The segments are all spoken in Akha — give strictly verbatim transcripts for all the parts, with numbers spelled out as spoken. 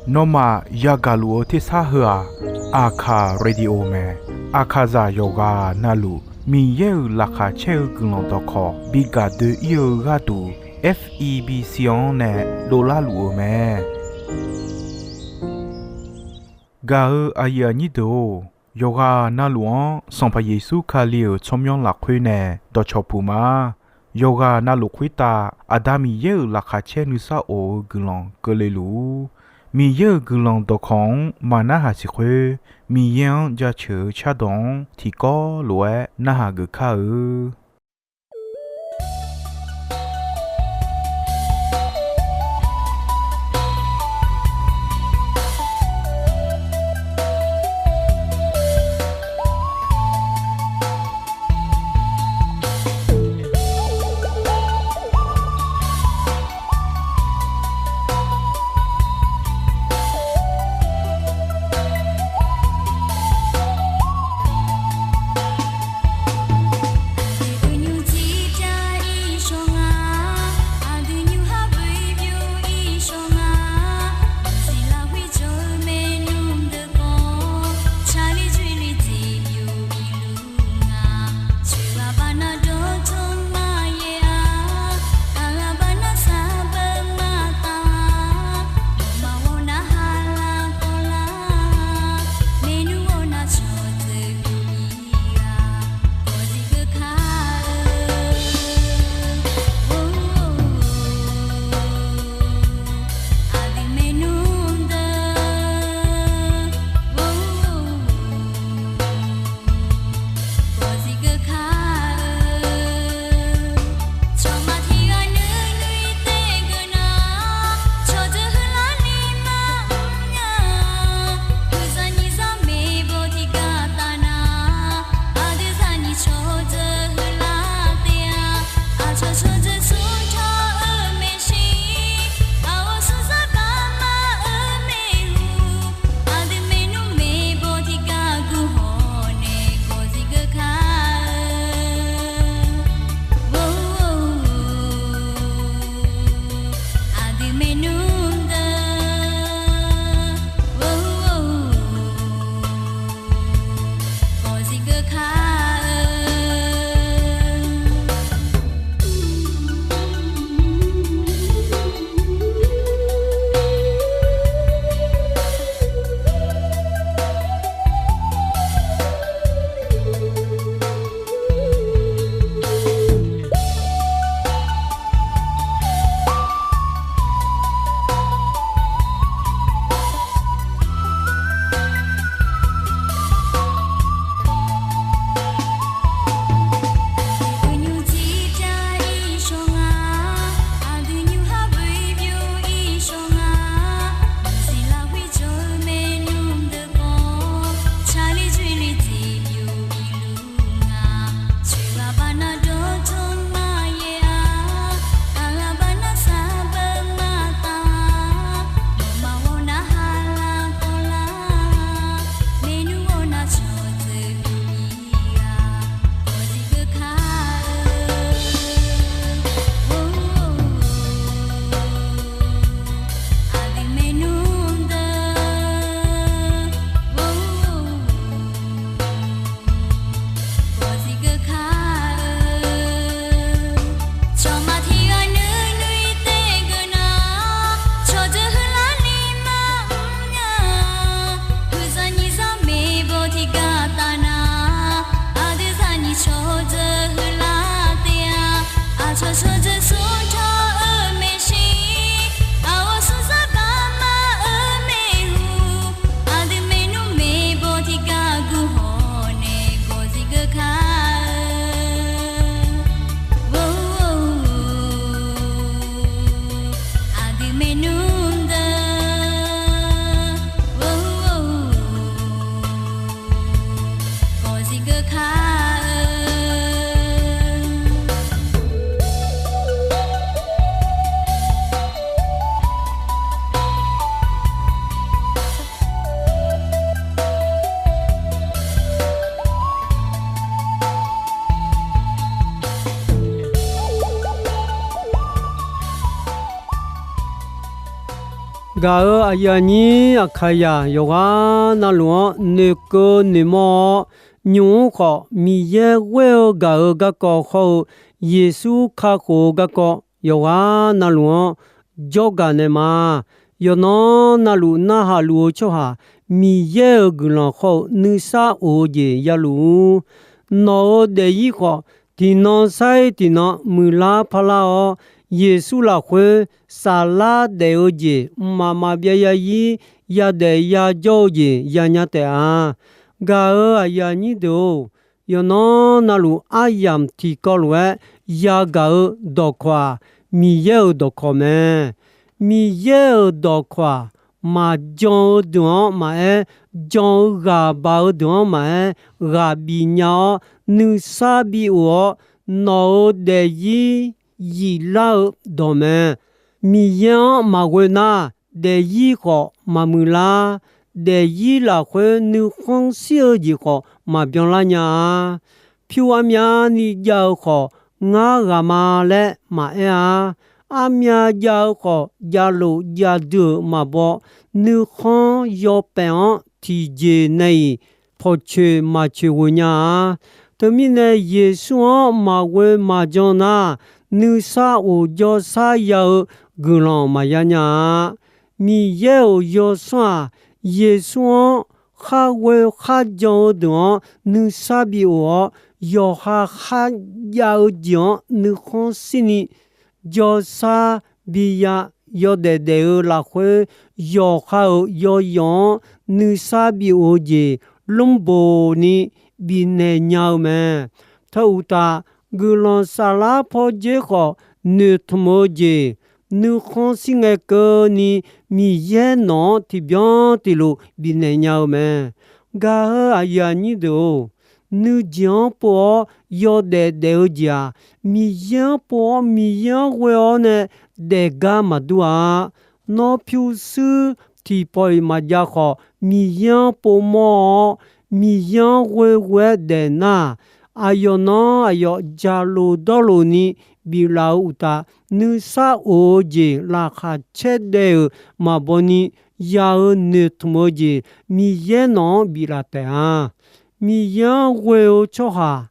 Nawmaf yagaq luf-eu tersar heu-aq, Aqkaq Radio mae. Aqkaqzaq yawqghaq navluf Miqyaer-euq laqkhaq caer-eu guiqlanq dawqkawq bi gaq doe-ir-eu gharduq, F E B C-anr nae dovlar luf-eu mae. Gaq-eu aqyuif aqnyir deuq-or, yawqghaq navluf-anr Sanqpaq Yeqsur Kali-euq tsawrmyanr lafkhoer nae dawqcawq puq ma. Yawqghaq navluf khoertav Aqda Miqyaer-euq laqkhaq caer nuisar of-eu guiqlanq keuvle luf-ur. Miqyaer-euq guiqlanq dawqkawq-anr maqnarhaq siq khoer, Miqyaer-anr jaceuq-eu cardawq-anr tiqkawv lof-aer narhaq geuf kar-eu. Gaq-euq aqyuif aqnyir Aqkaqzaq yawqghaq navluf-anr noeqkeuv noeqmawr-awr, nymq-mr khawf Miqyaer ghoer-eu gaq-eu garkawv hawr-eu Yeqsur kakhof-eu garkawv yawqghaq navluf-anr jawrgaq naeq ma. Yawqnan navluf narhaq luf-eu tsawrhaq Miqyaer-euq guiqlanq hawr-eu nuisar of-eu jeq ya luf-ur. Nawq-euq daefzir khawf, tiqnan sair tiqnan muiqlar parlar-awr, Yeqsur lafkhoer saflar daef-eu jeq mqmaq maqbyav yarzir yadaef yajawr-eu jeq yanya taef-a. Gaq-euq aqyuif aqnyir deuq-or, yawqnan navluf aryamq tiqkawv lof-aer yagaq-eu dawqkawq-aq, Miqyaer-euq dawqkawq mae. Miqyaer-euq dawqkawq-aq, maqjan-eu deuq-anr maqaer, jan-eu ghaq baq-eu deuq-anr maqaer, ghaq bif nya-awr nuisar bi of-awr, nawq-euq daefzir yiflar-eu dawq mae. Miqyaer-anr maqghoe nar, daefzir khawf maqmuiq lar. Daefzir lafkhoer nuikhanr shir-eu jeq khawf maqbyan lar nya-a. Pyur armyavni jav-eu khawf, ngar ghaq ma laer maqaer-a. Armyav jav-eu khawf, javlof javdui-euq maqbaw. Nuikhanr yawpaef-anr tiqjeq nae-iq pawqcoeq maqcoeq ghoe nya-a. Teumirnae, Yeqsur-anr maqghoe maqjan nar, nuisar of jawrshar ya-eu guiqlanq maqya nya-a. Miqyaer-euq yawsanr-aq, Yeqsur-anr khar ghoe khar jan-eu deuq-anr nuisar bi of-awr, yawqha kharjav-eu jeq-anr nuikhanr shirni jawrshar biya. Yawdaef daef-eu lafkhoer yawqha-euq yawyawf-anr nuisar bi of-eu jeq lmrboq ni bifnaeq nya-eu mae. Teu uqtaf, guiqlanq saflar pawdzer khawf noeqtmq-eu jeq nuikhanr shir ngae keuvni, Miqyaer nawq-anr tiqbyan tiqlof bifnaeq nya-eu mae. Gaq-euq aqyuif aqnyir deuq-or, nuijeq-anr pov-awr yawdaef daef-eu jeq-aq, Miqyaer-anr pov-awr Miqyaer-anr ghoe-awr nae daefgar maqdur-a. Nawr pyurshuir tiqpawf-iq maqjav khawf, Miqyaer-anr povmawr-awr, Miqyaer-anr ghoeghoe-aer daef nar, aqyawf nan aqyawf jaqlof dawrlof ni biflaf-eu uqtaf, nuisar of-eu jeq laqkhaq caer daev-euq maqbaw ni, ya-eu noeqtmq-eu jeq Miqyaer nawq-anr biflaf taef-a. Miqyaer-anr ghoe-eu tsawrhaq,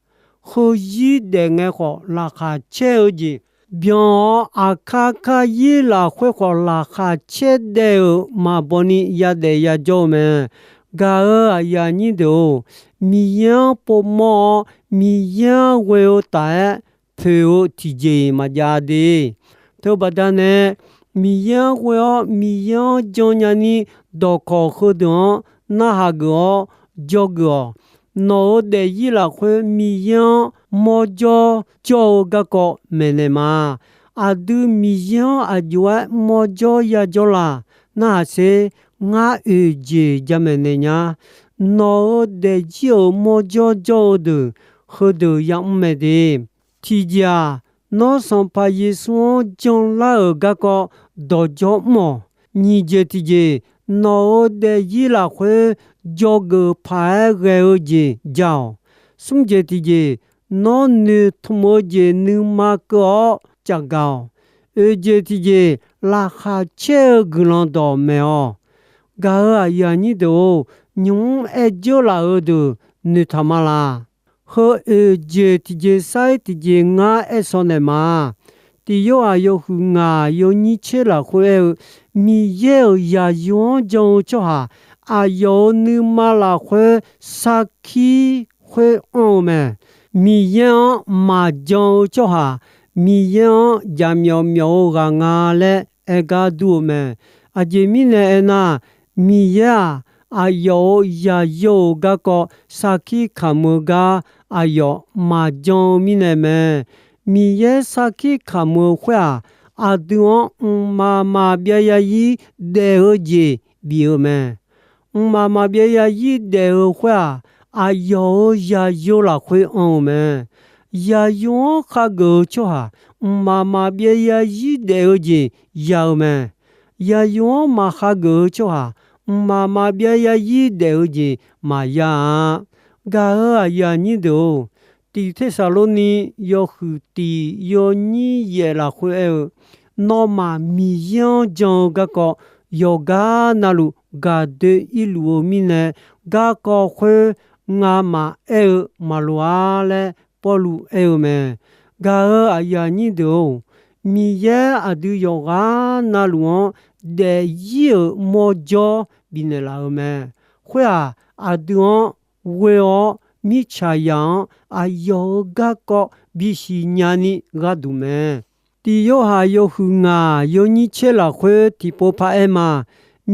heuzir daef ngae khawf laqkhaq caer-eu jeq byan-awr, aqkar karzir lafkhoer khawf laqkhaq caer daev-euq maqbaw ni yadaef yajawr-eu mae. Gaq-euq aqyuif aqnyir deuq-or, Miqyaer-anr povmawr-awr Miqyaer-anr ghoe-eu taf-aer poeq-eu tiqjeq-iq maqjav de. Teubaqda nae, Miqyaer-anr ghoe-awr Miqyaer-anr jan nyani dawqkawq heudeuq-anr narhaq geuf-awr dzawgeuf-awq. Nawq-euq daefzir lafkhoer Miqyaer-anr mawrjawr jawr-eu garkawv maeqnaeq ma. Aqdui Miqyaer-anr aqjox-aer mawrjawr yajawr la? Narhaq sher. Ngar oeq jeq jamaeq naeq nya. Nawq-euq daefzir-euq mawrjawr jawr-eu deuq heudeuq yamr mae de. Tiqjeq-aq, nawr Sanqpaq Yeqsur-anr janlar-euq garkawv dawqdzawr mr-awq. Nyiq jeq tiqjeq, nawq-euq daefzir lafkhoer dzawgeuf paq-aer ghae-eu jeq ja-awq. Smr jeq tiqjeq, nawr noeqtmq-eu jeq nuima keuv-awr caqgaq-awq. Oeq jeq tiqjeq, laqkhaq caer-eu guiqlanq dawq maeq-awq. Gaq-euq aqyuif aqnyir deuq-or, nymq-mr aer dzeur laf-eu deuq noeqtaq ma laq? Heu oeq jeq tiqjeq sair tiqjeq ngar aer shaw naeq ma. Tiq Yorhaq yawhuiq ngaq yawnyir tser lafkhoer aer-eu, Miqyaer-euq zaqyo-anr jan-eu tsawrhaq aqyawf-euq nuima lafkhoer sarkir khoer anr-eu mae. Miqyaer-anr maqjan-eu tsawrhaq Miqyaer-anr jaqmyawf myawf-eu ghaq nga laer aer gar dur-eu mae. Aqjeq mirnae aernar, Miqyaer-aq, aqyawf-euq zaqyo-euq garkawv sarkir kamq-eu gar aqyawf maqjan-eu mirnae mae. Miqyaer sarkir kamq-eu khoer-aq, aqdui-anr mqmaq maqbyav yarzir daef-eu jeq bif-eu mae. Mqmaq maqbyav yarzir daef-eu khoer-aq, aqyawf-euq zaqyo lafkhoer anr-eu mae. Zaqyo-anr khageuf-eu tsawrhaq mqmaq maqbyav yarzir daef-eu jeq ya-eu mae. Zaqyo-anr maqkhageuf-eu tsawrhaq mqmaq maqbyav yarzir daef-eu jeq maqya-a. Gaq-euq aqyuif aqnyir deuq-or, Tiq Tersaqlorni yawhuiq tiq yawnyir yaef lafkhoer aer-eu, nawmaf Miqyaer-anr jan-eu garkawv yawqgar navluf gaqdoe irluf-eu mirnae, garkawv khoer ngamaf aer-eu maqloq-ar laer Pawrluv aer-eu mae. Gaq-euq aqyuif aqnyir deuq-or, Miqyaer aqdui yawqghaq navluf-anr daefzir-euq mawrjawr bifnaeq laf-eu mae. Khoer-aq, aqdui-anr ghoe-awr mirtsaqzaq-anr aqyawf-euq garkawv bisiq nyani gharduq mae. Tiq Yorhaq yawhuiq ngaq yawnyir tser lafkhoer tiqpov paraer ma.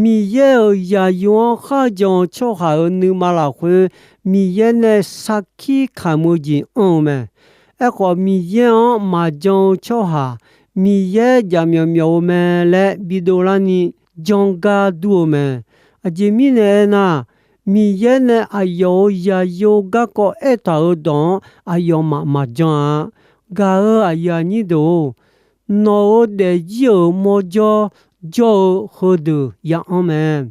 Miqyaer-euq zaqyo-anr kharjan-eu tsawrhaq-euq nuima lafkhoer, Miqyaer nae sarkir kamq-eu jeq anr-eu mae. Aerkhawf, Miqyaer-anr maqjan-eu tsawrhaq, Miqyaer jaqmyawf myawf-eu mae laer bidov larni janr gar dur-eu mae. Aqjeq mirnae aernar, Miqyaer nae aqyawf-euq zaqyo garkawv aertaq-euq dawq-anr aqyawfmaf maqjan-a. Gaq-euq aqyuif aqnyir deuq-or, nawq-euq daefzir-euq mawrjawr jawr-eu heudeuq ya anr mae.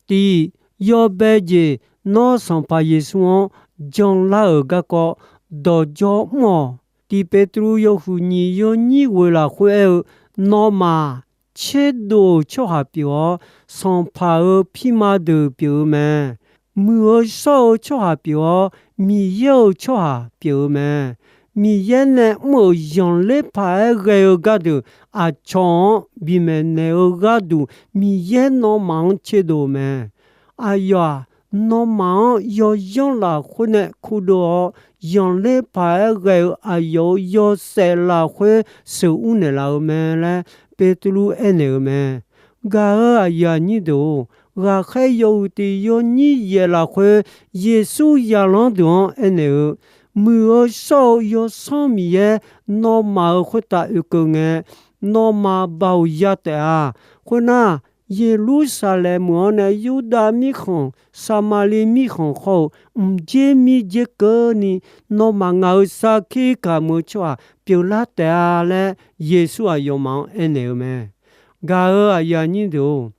Tiq, yawbae jeq nawr Sanqpaq Yeqsur-anr janlar-euq garkawv dawqjawr mr-awq. Tiq Beqtuvluv yawhuiq nyiq yawnyir ghoeq lafkhoer aer-eu, nawmaf tserdov-euq tsawrhaq pyeuf-awr, sanqpaq-euq pirma deuq pyeuf-eu mae. Muiq-eu shawr-eu tsawrhaq pyeuf-awr, Miqyaer-euq tsawrhaq pyeuf-eu mae. Miqyaer nae mr-euq zanqler paq-aer ghae-eu gardeuq aqcawq-anr bimaeq naeq-eu gharduq, Miqyaer nawmaf-anr tserdov-eu mae. Aqyawf-aq, nawmaf-anr yawzanr lafkhoer nae kurdov-awr, zanqler paq-aer ghae-eu aqyawf-euq yawshaef lafkhoer sheuqur naeqlaf-eu mae laer Beqtuvluv aernaeq-eu mae. Gaq-euq aqyuif aqnyir deuq-or, ghaqkhaer yawhuiq tiq yawnyir yaeq lafkhoer Yeqsur zaqlanr deuq-anr aernaeq-eu, Muiq-eu shawr-eu Yawsanr Miqyaer nawmaf-euq khoertav oekeuv ngae, nawmaf baoq ya taef-a. Khoernar, Yeqlursaqlaeq meuq-anr nae Yurdav mirkhanq, Saqmaqliv mirkhanq khawr-eu mqdzer mirdzer keuvni, nawmaf ngaq-euq sarkir kamq-eu tsawrhaq pyeuflar taef-a laer, Yeqsur aqyawfmaf-anr aernaeq-eu mae. Gaq-euq aqyuif aqnyir deuq-or,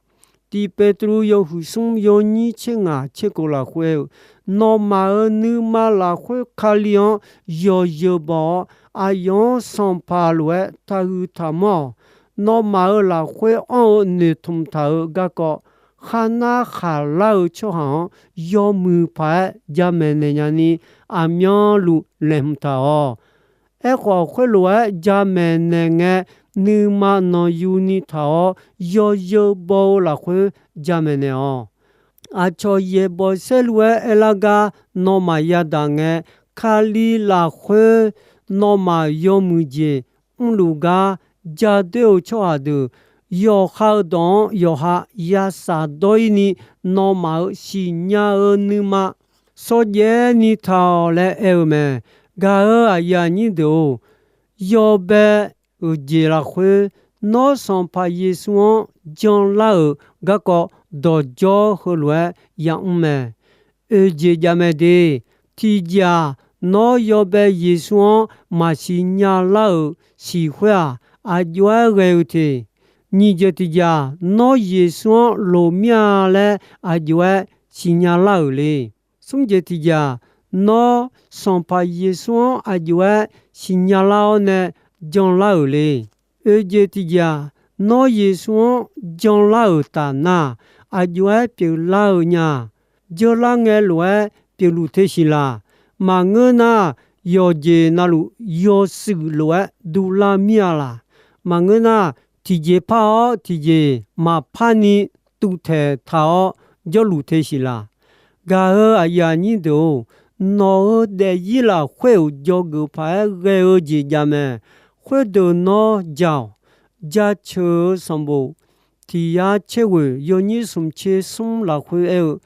Tiq Beqtuvluv yawhuiq smr yawnyir tser ngaq tser kof lafkhoer aer-eu, nawmaf-euq nuima lafkhoer Kali-anr yawzeu baw-awr, aqyawf-anr sanqpaq lof-aer taqhuiq taqmanr-awq. Nawmaf-euq lafkhoer anr-eu noeqtmq taq-euq garkawv, kharnar khaqlar-eu tsawrhaq-anr yawmuiq paq-aer jamaeq naeq nyani, aqmyanluf laeqhmq taq-awq. Aerkhawf, khoerlof-aer jamaeq naeq ngae, nuima nanqyuni taq-awr yawzeu baw-eu lafkhoer jamaeq naeq-awq. Aqcawq yaeqbawq saerlu-aer aerlar gar nawmaf yadaq ngae, Kali lafkhoer nawmaf yawmuiq jeq mrluf gar ja doer-eu tsawrhaq deuq, yawqha-eu dawq-anr yawqha ya shafdawr-ir ni, nawmaf-euq siqnya-eu nuima shawrjaev ni taq-awq laer aer-eu mae. Gaq-euq aqyuif aqnyir deuq-or, yawbae-euq jeq lafkhoer nawr Sanqpaq Yeqsur-anr janlar-euq garkawv dawqjawr heulof-aer yamr mae. Oeq jeq jav mae de. Tiqjeq-aq, nawr yawbae Yeqsur-anr maqsiq nya lar-euq siq khoer-aq, aq jov-aer ghae-eu te. Nyiq jeq tiqjeq-aq, nawr Yeqsur-anr loq mir-a laer aq jov-aer siqnya lar-euq le. Smr jeq tiqjeq-aq, nawr Sanqpaq Yeqsur-anr aq jov-aer siqnya lar-awr nae janlar-euq le. Oeq jeq tiqjeq-aq, nawr Yeqsur-anr janlar-euq taf nar, aq jov-aer pyeuflar-eu nya. Janlar ngae lof-aer pyeufluf te siq laq. Maqngeur nar, yawqjeq navluf yawshuif lof-aer duvlar mir-a laq. Maqngeur nar, tiqjeq par-awr tiqjeq maqpar ni tuvtaeq taq-awr jawrluf te siq laq. Gaq-euq aqyuif aqnyir deuq-or, nawq-euq daefzir lafkhoer-euq dzawgeuf paq-aer ghae-eu jeq jav mae. Khoerdeuq nawr ja-awq. Jaceuq-eu sanqbof tiq yar caerghoeq yawnyir smq tser smr lafkhoer aer-eu,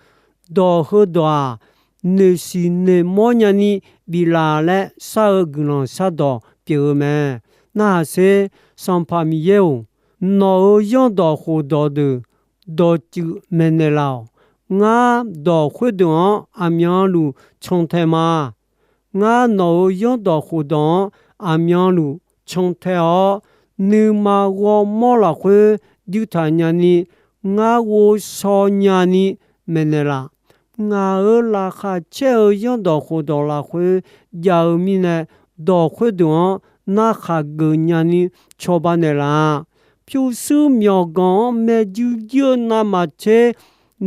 dawq heudawq-aq, noeqsiq noeqmawr nyani biflaf laer shar-eu guiqlanq shardawq pyeuf-eu mae. Narhaq sher, Sanqpaq Miqyaer-or, nawq-euq zanrdawq khofdawq deuq dawqtsuif maeqnaeq laf-awq. Ngar dawq khoerdeuq-anr aqmyanluf cantae ma. Ngar nawq-euq zanrdawq khofdawq-anr aqmyanluf cantae-awr, nuima ghawrmawr lafkhoer juirtaq nyani, ngar ghovshaw nyani maeqnaeq laf. Ngaq-euq laqkhaq caer-eu zanrdawq khofdawq lafkhoer jav-eu mirnae, dawq khoerdeuq-anr narkhaq geuf nyani cawba naeqlaf. pyurshuir myawqganq-anr maeqjuir juir-eu navmaqtser,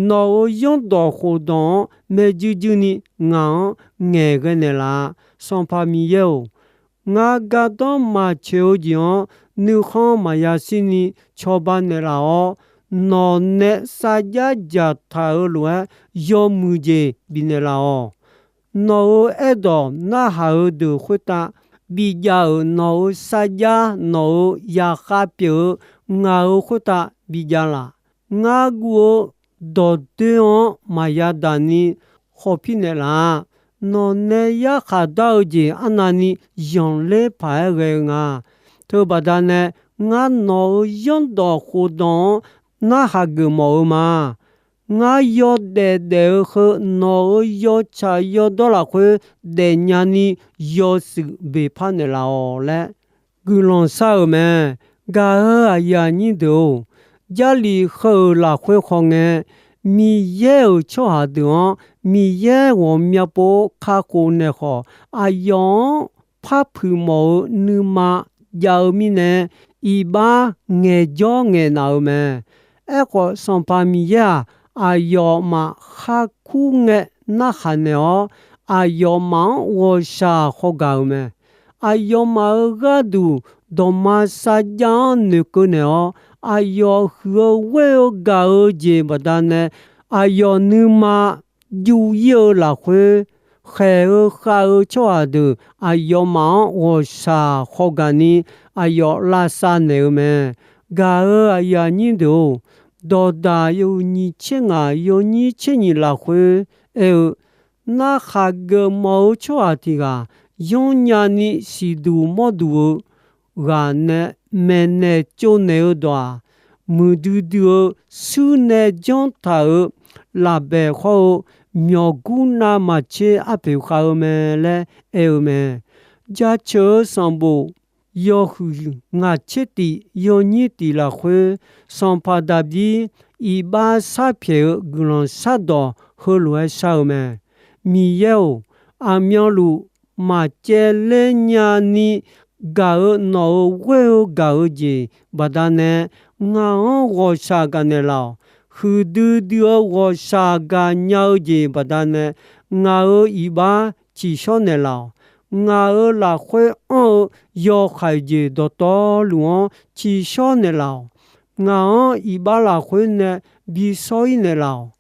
nawq-euq zanrdawq khofdawq-anr maeqjuir juir ni ngaq-anr ngaeqghae naeqlaf. Sanqpaq Miqyaer-or, ngar gardanr maqtsoeq-eu jeq-anr nuikhanr maqya shir ni cawba naeqlaf-awr, nawq nae sarjax dzaqtaq-euq lof-aer yawmuiq jeq bifnaeq laf-awq. Nawq-euq aerdawq narhaq-eu deuq khoertav bijav-euq nawq-euq sarjax, nawq-euq yaqkhav pyeuf-eu ngaq-euq khoertav bijav laf. Ngar guv-eu dawqdoer-anr maqya daq ni khawf pir naeqlaf. Nawq nae yarkhaq dar-eu jeq arnavni zanqler paq-aer ghae-eu nga. Teubaqda nae, ngar nawq-euq zanrdawq khofdawq-anr narhaq geufmawf-eu ma. Ngar yawdaef daef-eu heu nawq-euq yawtsaq yawdawr lafkhoer daefnya ni yawshuif beqpar naeqlaf-awq laer guiqlanq shar-euq mae. Gaq-euq aqyuif aqnyir deuq-or, Jarlif heu-euq lafkhoer khawf ngae, Miqyaer-euq tsawrhaq deuq-anr Miqyaer ghawqmya pov kakhof naeq khawf, aqyawf-anr par puiq mawf-eu nuima jav-eu mirnae, iqbax ngaeqjawr ngaeqnaq-euq mae. Aerkhawf, Sanqpaq Miqyaer-aq, aqyawfmaf kharkur ngae narhaq naeq-awr, aqyawfmaf-anr ghawqshaq hawgaq-euq mae. Aqyawfmaf-euq gharduq dawqma sarjax-anr noeqkeuv naeq-awr, aqyawf huiq-eu ghoer-eu gaq-eu jeq baqdanae, aqyawf nuima juv-ir-eu lafkhoer, khaeq-eu khav-eu tsawrhaq deuq aqyawfmaf-anr ghawqshaq hawgaq ni aqyawf lavsav naeq-eu mae. Gaq-euq aqyuif aqnyir deuq-or, Dawqdaq yawhuiq nyiq tser ngaq yawnyir tser nyiq lafkhoer aer-eu, narhaq geufmawf-eu tsawrhaq tiq ghaq yanrnya ni siqduq mawrduq-eu ghaq nae maeqnaeq tsovnaeq-eu dawq-aq, muiqdui dui-eu shuir nae janr taq-euq lafbaeq hawr-eu myawqgur navmaqtser arpoeq khav-eu mae laer aer-eu mae. Jaceuq-eu sanqbof yawhuiq ngaq tser tiq yawnyir tiq lafkhoer, sanqpaq Daqbir iqbax sharpyaeq-eu guiqlanq shardawq heulof-aer shar-eu mae. Miqyaer-or, aqmyanluf maqcaevler nyani gaq-eu nawq-euq ghoer-eu gaq-eu jeq baqdanae, ngaq-anr ghawqshaq gaqnaeq laf-awq. Huiqdui dui-eu ghawqshaq gaqnya-eu jeq baqdanae, ngaq-euq iqbax tsiqshawr naeqlaf-awq. Ngaq-euq lafkhoer anr-eu yawhaiq jeq dawqtawvluf-anr tsiqshawr naeqlaf-awq. Ngaq-anr iqbax lafkhoer nae bishawr-ir naeqlaf-awq.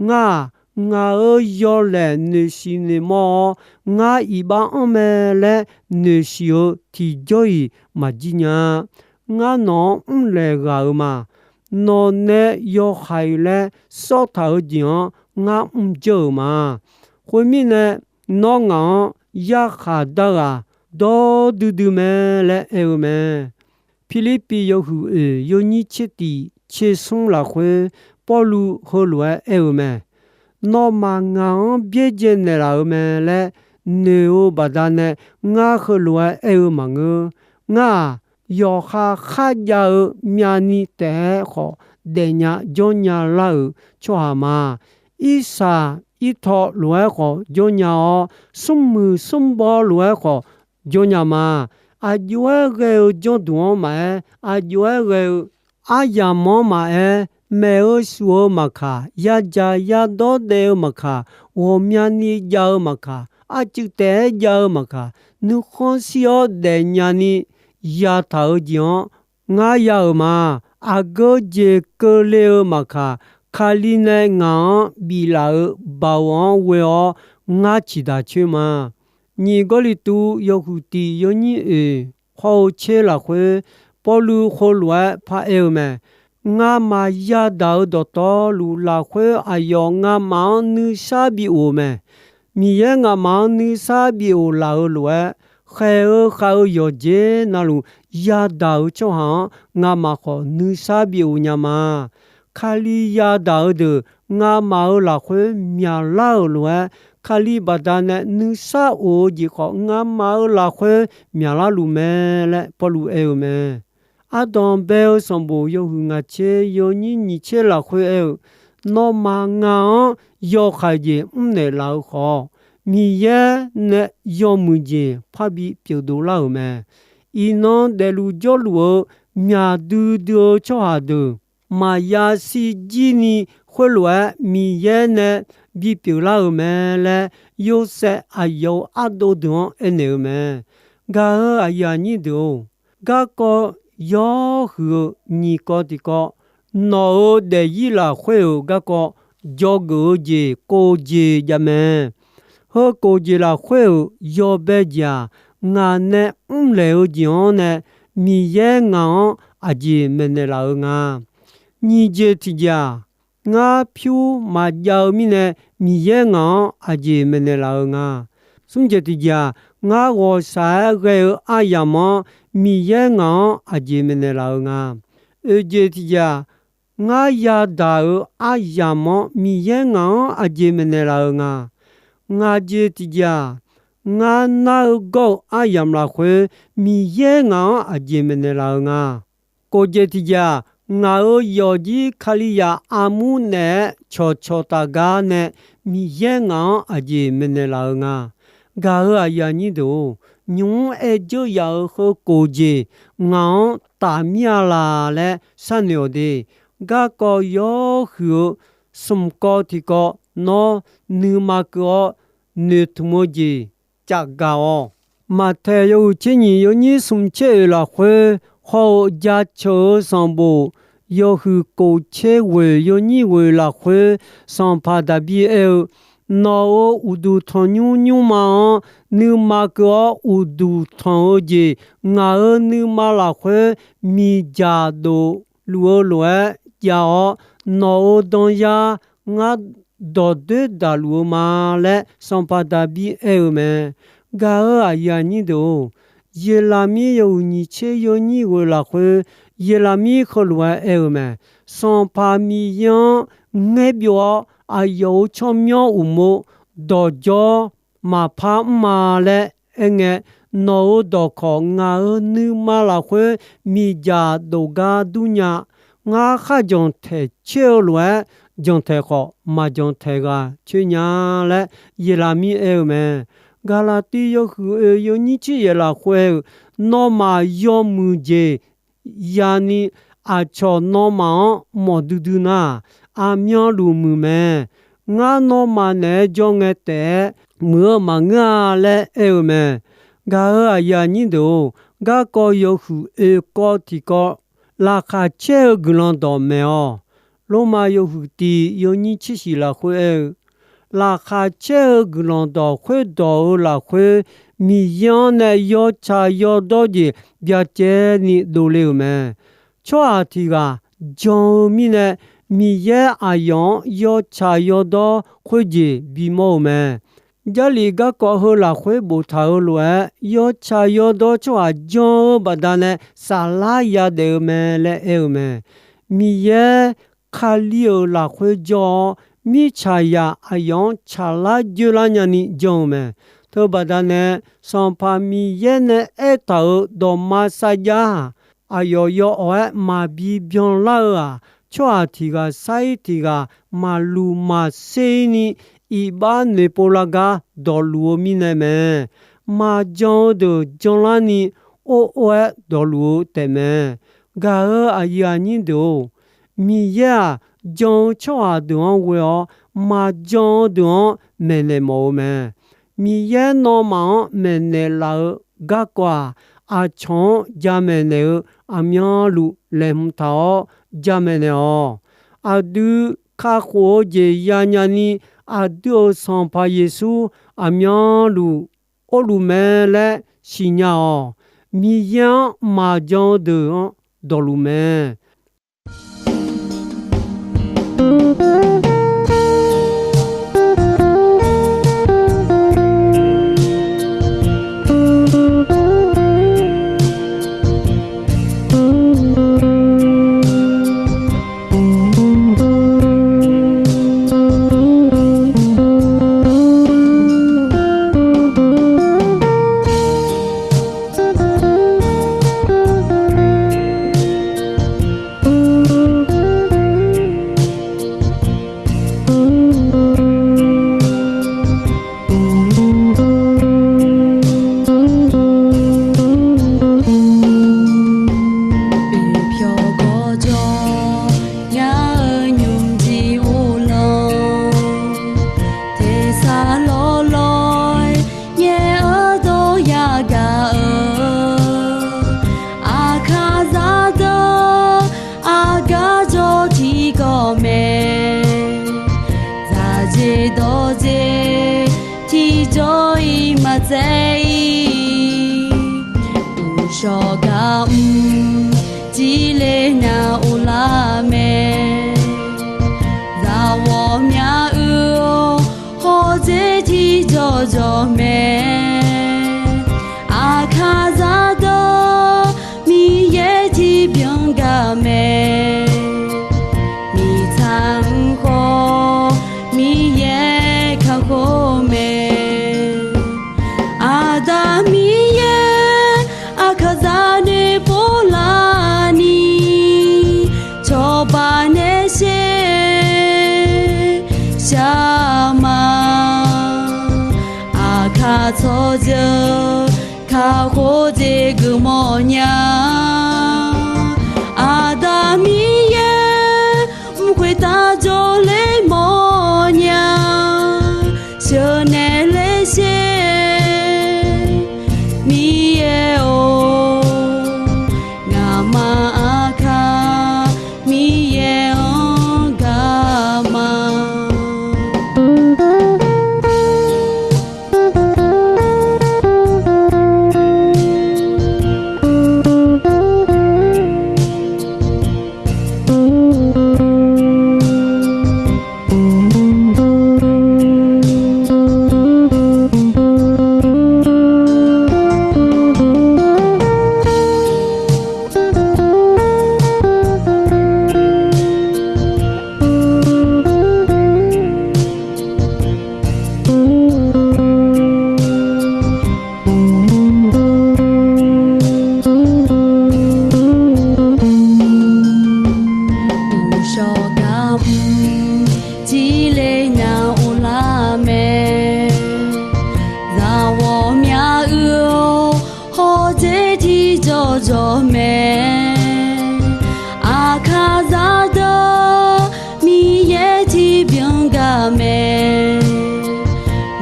Ngar-aq, ngaq-euq yawlaeq noeqshiq noeqmawr-awr, ngar iqbax anr mae laer noeqshiq-eu tiqjawr-iq maqjir nya. Ngar nawq-anr mrlaeq ghaq-euq ma. Nawq nae yawhaiq laer sawrtaq-eu jeq-anr ngar mrjeur-euq ma. Khoermirnae, nawr ngaq-anr yarkhaq dar ghaq dawr duidui mae laer aer-eu mae. Pirlirpiv yawhuiq oeq yawnyir tser tiq tser smr lafkhoer, Pawrluv heulof-aer aer-eu mae. Nawmaf ngaq-anr byaerdzae naeqlaf-euq mae laer noeq-eu baqdanae, ngar heulof-aer aer-eu maqngeur. Ngar-aq, yawqha kharjav-eu myavni taef-aer khawf daefnya jawrnya lar-euq tsawrhaq ma. Irsaq irtaw lof-aer khawf jawrnya-awr, smrmuiq smrbaw lof-aer khawf jawrnya ma. Aqjox-aer ghae-eu janrduq-anr maqaer, aqjox-aer ghae-eu aryamq-anr maqaer, maef-eu shuf-eu maqkaq, yadzaq yadawr daev-eu maqkaq, ghawqmyani jav-eu maqkaq, arcuiv taef-aer jav-eu maqkaq, nuikhanr shir-awr daefnya ni yataq-eu jeq-anr ngar ya-euq ma. Aqgeu jeq keuvle-eu maqkaq, Kali nae ngaq-anr biflaf-euq baoq-anr ghoe-awr ngar ciqdaq coer ma. Nyiq Gawrliqtu yawhuiq tiq yawnyir oeq hawr-eu tser lafkhoer, Pawrluv heulof-aer paraer-eu mae. Ngamaf yadaq-euq dawqtawvluf lafkhoer aqyawf ngamaf-anr nuisar bi of-eu mae. Miqyaer ngamaf-anr nuisar bi of laf-eu lof-aer, khaeq-eu khav-eu yawqjeq navluf yadaq-euq tsawrhaq-anr ngamaf khawf nuisar bi of nya ma. Kali yadaq-eu deuq ngamaf-euq lafkhoer myaqlar-euq lof-aer, Kali baqdanae nuisar of-eu jeq khawf ngamaf-euq lafkhoer myaqlar luf mae laer Pawrluv aer-eu mae. Ardanq bae-eu sanqbof yawhuiq ngaq tser yawnyir nyiq tser lafkhoer aer-eu, nawmaf ngaq-anr yawhaiq jeq mrnaeq laf-eu khawf, Miqyaer nae yawmuiq jeq parbi pyeufdov lar-euq mae. Iqnan daefluf jawrluf-eu myaq duidui-eu tsawrhaq deuq maqya shirjir ni khoerlof-aer Miqyaer nae bipyeuf lar-euq mae laer, Yorsaev aqyawf-euq ardov deuq-anr aernaeq-eu mae. Gaq-euq aqyuif aqnyir deuq-or, garkawv yawhuiq-eu nyiq kawv tiqkawv, nawq-euq daefzir lafkhoer-euq garkawv dzawgeuf-eu jeq kof jeq jav mae. Heu kof jeq lafkhoer-euq yawbae jeq-aq, ngaq nae mrlaeq-eu jeq-anr nae Miqyaer ngaq-anr aqjeq maeqnaeq laf-eu nga. Nyiq jeq tiqjeq-aq, ngar pyur maqjav-eu mirnae Miqyaer ngaq-anr aqjeq maeqnaeq laf-eu nga. Smr jeq tiqjeq-aq, ngar ghawqshaq-aer ghae-eu aryamq-anr Miqyaer ngaq-anr aqjeq maeqnaeq laf-eu nga. Oeq jeq tiqjeq-aq, ngar yadaq-euq aryamq-anr Miqyaer ngaq-anr aqjeq maeqnaeq laf-eu nga. Ngaq jeq tiqjeq-aq, ngar nar-eu gawr-eu aryamq lafkhoer Miqyaer ngaq-anr aqjeq maeqnaeq laf-eu nga. Kof jeq tiqjeq-aq, ngaq-euq yawqjir Kalizaq armur naeq-aer cawqcawq taf gar nae Miqyaer ngaq-anr aqjeq maeqnaeq laf-eu nga. Gaq-euq aqyuif aqnyir deuq-or, nymq-mr aer dzeur yaf-euq heu kof jeq ngaq-anr taf mir-a laq laer sharnoeq-awq de. Garkawv yawhuiq-eu smq kawv tiqkawv nawr nuima keuv-awr noeqtmq-eu jeq cafgaq-awq. Maqtaeq yawhuiq tser nyiq yawnyir smq tser oeq lafkhoer haw-eu jaceuq-eu sanqbof yawhuiq kof tser ghoeq yawnyir ghoeq lafkhoer, sanqpaq Daqbir aer-eu, Nawq-euq uqduq tanqnymr nymrma-anr nuima keuv-awr uqduq tanq-eu jeq, ngaq-euq nuima lafkhoer miqdzaq dofluf-eu lof-aer jav-awr, nawq-euq danyar ngar dawqdoer daqluf-eu ma laer, sanqpaq Daqbir aer-eu mae. Gaq-euq aqyuif aqnyir deuq-or, Yeqlaqmir yawhuiq nyiq tser yawnyir ghoeq lafkhoer, Yeqlaqmir heulof-aer aer-eu mae. Sanqpaq Miqyaer-anr ngaer byov-awr, aqyawf-euq tsawrmyanr uqmov dawqdzawr maqpar mr-a laer aerngae, nawq-euq dawqkawq ngaq-euq nuima lafkhoer miqdzaq dof gar durnya. Ngar kharjanq taeq coer-eu lof-aer, janqtaeq khawf maqjanq taeq ghaq coer nya laer Yeqlaqmir aer-eu mae. Gaqlaqtiv yawhuiq oeq yawnyir tser yaeq lafkhoer-euq, nawmaf yawmuiq jeq yani aqcawq nawmaf-anr mawf duidui nar, aqmyanluf muiq mae. Ngar nawmaf naeq-aer jawr ngae taef-aer muiq-eu maqngeur-a laer aer-eu mae. Gaq-euq aqyuif aqnyir deuq-or, garkawv yawhuiq oeq kawv tiqkawv, laqkhaq caer-eu guiqlanq dawq maeq-awq. Lormav yawhuiq tiq yawnyir tser shiq lafkhoer aer-eu, laqkhaq caer-eu guiqlanq dawq khoerdawq-eu lafkhoer, Miqyaer-anr nae yawtsaq yawdawr jeq byacaevni dovle-euq mae. Tsawrhaq tiq ghaq jan-eu mirnae, Miqyaer aqyawf-anr yawtsaq yawdawr khoerjeq bimawr-eu mae. Jarlif garkawv heu lafkhoer boftaq-eu lof-aer, yawtsaq yawdawr tsawrhaq jan-eu baqdanae saflar yadaef-eu mae laer aer-eu mae. Miqyaer Kali-euq lafkhoer jawr-awr, mirtsaqzaq aqyawf-anr tsaqlar dzoerlar nyani jan-eu mae. Teubaqda nae, Sanqpaq Miqyaer nae aertaq-euq dawqma sarjax-aq, aqyawf yawawq-aer maqbi byanlar-eu-aq, tsawrhaq tiq ghaq sar-ir tiq ghaq maqluq maqser-ir ni iqbax noeqpov lar gar dawqluf-eu mirnae mae. Maqjan-eu deuq janlarni or or-aer dawqluf-eu taefmae. Gaq-euq aqyuif aqnyir deuq-or, Miqyaer-aq, jan-eu tsawrhaq deuq-anr ghoe-awr, maqjan-eu deuq-anr maeqnaeq mawf-eu mae. Miqyaer nawmaf-anr maeqnaeq laf-eu garkawv-aq, aqcawq-anr jamaeq naeq-eu aqmyanluf laeqhmq taq-awr jamaeq naeq-awq. Aqdui kakhof-eu jeq yanya ni, aqdui-euq Sanqpaq Yeqsur aqmyanluf orluf mae laer siqnya-awq. Miqyaer-anr maqjan-eu deuq-anr dawqluf mae. saef-ir. Uqshawq gar mr jirle nya uvlar mae. Zaqghawqmya uiq-awr hawdzer tiqjawq jawq mae. Aqkaq zaqdeuq Miqyaer tiqbyan gar mae. Miqtsaq-anr khawf Miqyaer kakhof mae. Aqda Miqyaer aqkaq zaq noeqpov laf ni, cawba nae sher shar ma. Aqkaq tsawrjeuq kakhof jeq geufmawf nya. Aqda Miqyaer mq khoertav jawrler mawfnya. Sheuqnaeq ler sher Miqyaer-or, ngaqma aqkaq Miqyaer-anr gar ma. Uqshawq gar mr jirle nya uvlar mae. Zaqghawqmya uiq-awr hawdzer tiqjawq jawq mae. Aqkaq zaqdeuq Miqyaer tiqbyan gar mae.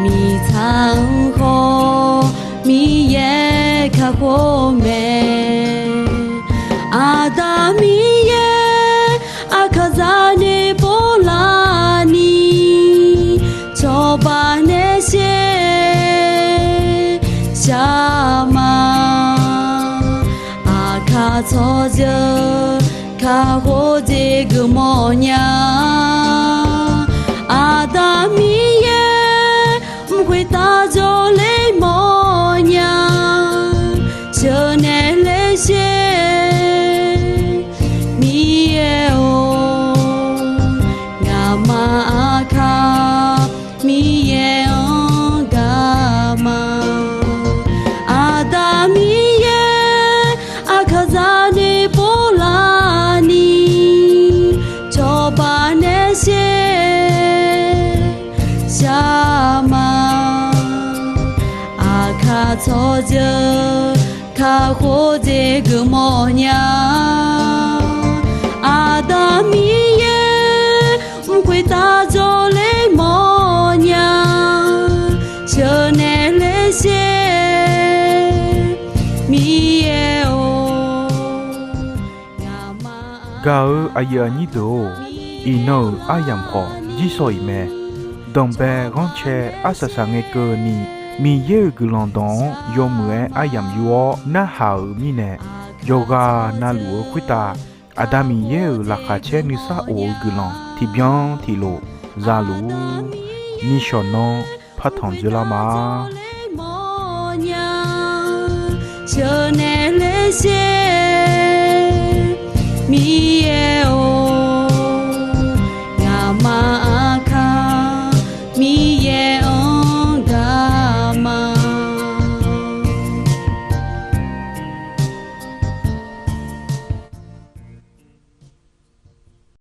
Miqtsaq-anr khawf Miqyaer kakhof mae. Aqda Miqyaer aqkaq zaq noeqpov laf ni, cawba nae sher shar ma. Aqkaq tsawrjeuq kakhof jeq geufmawf nya. Aqda Miqyaer mq khoertav jawrler mawfnya. Sheuqnaeq ler sher Miqyaer-or, ngaqma aqkaq Miqyaer-anr gar ma. Aqda Miqyaer aqkaq zaq noeqpov laf ni, cawba nae sher shar ma. Aqkaq tsawrjeuq kakhof jeq geufmawf nya. Aqda Miqyaer mq khoertav jawrler mawfnya. Sheuqnaeq ler sher Miqyaer-or, ngaqma Gaq-eu aqyuif aqnyir deuq-or, iqnan-euq aryamq khawf jirsawq iq mae. Danqbae ghanrcae arsaq saqngae keuvni, Miqyaer-euq guiqlanq dawq-anr yawmuiq-aer aryamq yur-awr narhaq-euq mirnae, yawqghaq navluf-eu khoertav Aqda Miqyaer-euq laqkhaq caer nuisar of-eu guiqlanq tiqbyan tiqlof za luf-ur. Nishawq nanr partanq dzeurlar ma. Sheuqnaeq ler sher